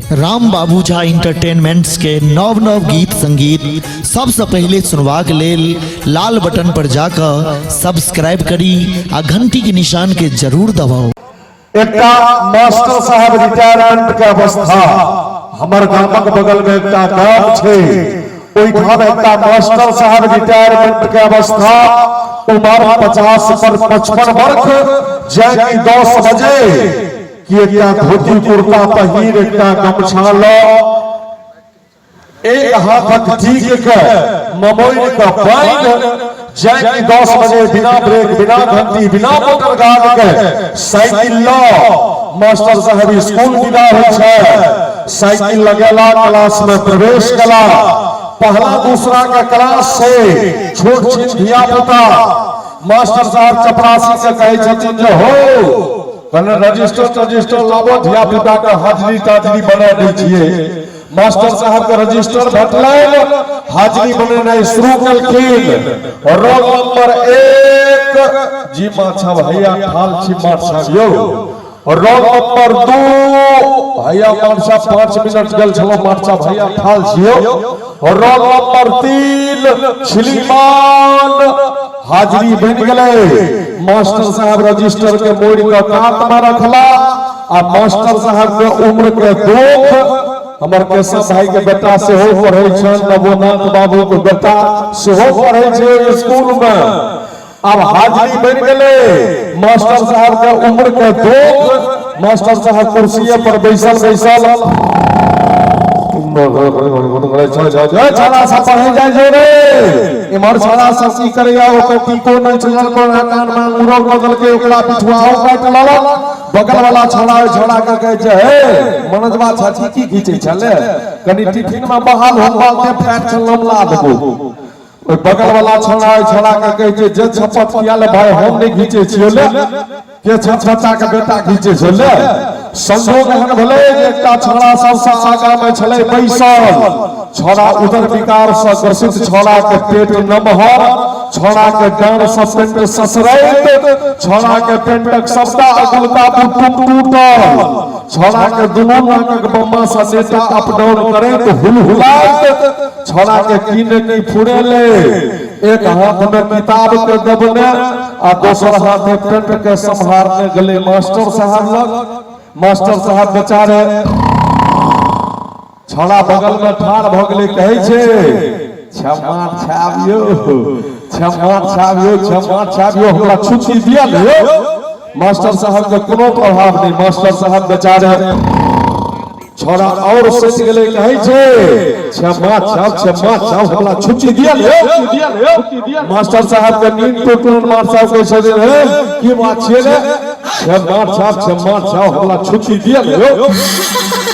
राम बाबू झा इंटरटेनमेंट्स के नव नव गीत संगीत सबसँ पहिले सुनबाक लेल लाल बटन पर जाकऽ सब्सक्राइब करी आ घंटी के निशान के जरूर दबाउ। एकटा मास्टर साहब रिटायरमेंट के अवस्था। हमर गामक बगल में एकटा गाम छै, ओहिठाम एकटा मास्टर साहब रिटायरमेंट के अवस्था, उमर 50 पर 55 वर्ष, जाकि 10 बजे कि एकटा धोती कुर्ता पहिर, एकटा गमछा ल, एक हाथक टीक के ममोइन के बांधि, जाकि 10 बजे बिना ब्रेक, बिना घंटी, बिना मोटर गार्ड के साइकिल ल मास्टर साहब स्कूल विदा होइ छै। साइकिल लगेला, क्लास में प्रवेश कला। पहला दूसरा के क्लास से छोट छिन धिया पुता। मास्टर साहब चपरासी से कहै छथिन जे हो कने रजिस्टर तजिस्टर लाबो, धिया पुता के हाजिरी ताजरी बना दै छियै। मास्टर साहब के रजिस्टर भेटलनि, हाजिरी बनेनाइ शुरू केलखिन। रोल नंबर 1, जी माछा भैया ठाल छी माछा यौ। रोल नंबर 2, भैया माछा 5 मिनट गेल छलो माछा भैया ठाल छियौ। Roll number 3, छिलीमान। हाजिरी बनि गेलै। मास्टर साहब रजिस्टर के मोड़ि के कात में रखला आ मास्टर साहब के उम्र के दुख, हमर केशव भाई के बेटा सेहो पढ़ै छनि, नवोनाथ बाबू के बेटा सेहो पढ़ै छै स्कूल में। आब हाजिरी बनि गेलै। मास्टर साहब के उम्र के दुख, मास्टर साहब कुर्सीए पर बैसल बैसल छाड़ा सब पढ़े जाइ जो रे, इम्हर छाड़ा सब की करैया, ओकर टीको नहि छुझल, कोना कान में अंगूरो कऽ देलकै, ओकरा पिछुआ काटि लेलक। बगल वाला छौड़ा ओहि छौड़ा के कहै छै, हे मनोजवा छाछी की घीचै छले, कनि टिफिन में बहाल हम बालते फैट छल हम ला देबो। ओहि बगल वाला छौड़ा ओहि छौड़ा के कहै छै, जे छपत किया ले भाई, हम नहि घीचै छियौ, ले के छपछता के बेटा घीचै छौ ले। संजोग एहन भेलै जे एकटा छौड़ा सबसँ आगा में छलै बैसल। छौड़ा उदर विकार सँ ग्रसित, छौड़ा के पेट नमहर, छौड़ा के डाँड़ सँ पेंट ससरैत, छौड़ा के पेंटक सबटा अगुलका बुटुम टूटल, छौड़ा के दुनू नाकक बम्मा सँ नेटा अप डाउन करैत हुलहुलाइत, छौड़ा के की ने की फुरेले। एक हाथ में किताब के दबने आ दोसर हाथ में पेंट के सम्हारने गेलै मास्टर साहब लग। मास्टर साहब बेचारे छौड़ा बगल में ठाढ़ भऽ गेलै, कहै छै, क्षमा छाबियो, क्षमा छाबियो, क्षमा छाबियो, हमरा छुट्टी दिअ ने यौ। मास्टर साहब के कोनो प्रभाव नहि। मास्टर साहब बेचारे छौड़ा और सटि गेलै, कहै छै, क्षमा छाब, क्षमा छाब, हमरा छुट्टी दिअ ने यौ। मास्टर साहब के नींद टूटल। मास्टर साहब कहै छथिन, हे की बात छियै रे? क्षमा छाब, क्षमा छाब, हमरा छुट्टी दिअ ने यौ।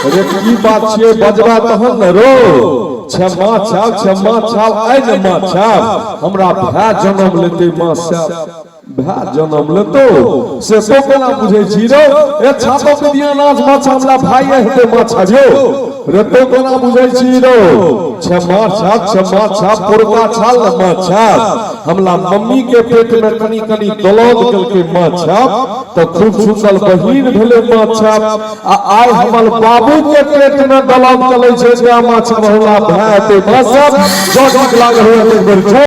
अरे की बात छियै, बजबा तहन ने रो। क्षमा छाब, क्षमा छाब, आइ ने माँ छाब, हमरा भाय जन्म लेतै, माँ साहब भाय जन्म लेतौ से तो केना बुझै छी रो? ए छातो के दिया नाच माछ, हमरा भाई हेतै माँ छाबियो रे, तो केना बुझै छी रो? क्षमा छाब, क्षमा छाब, पुरका छाल ने माँ छाब, हमला मम्मी के पेट में कनी कनी दलौद केलकै माँ छाब, तऽ खूब सुंदर बहिन भेलै माँ छाब, आ आइ हमर बाबू के पेट में दलौद चलै छै, माँ छाब हमरा भाय हेतै माँ साहब। जँ नीक लागल हो एक बेर।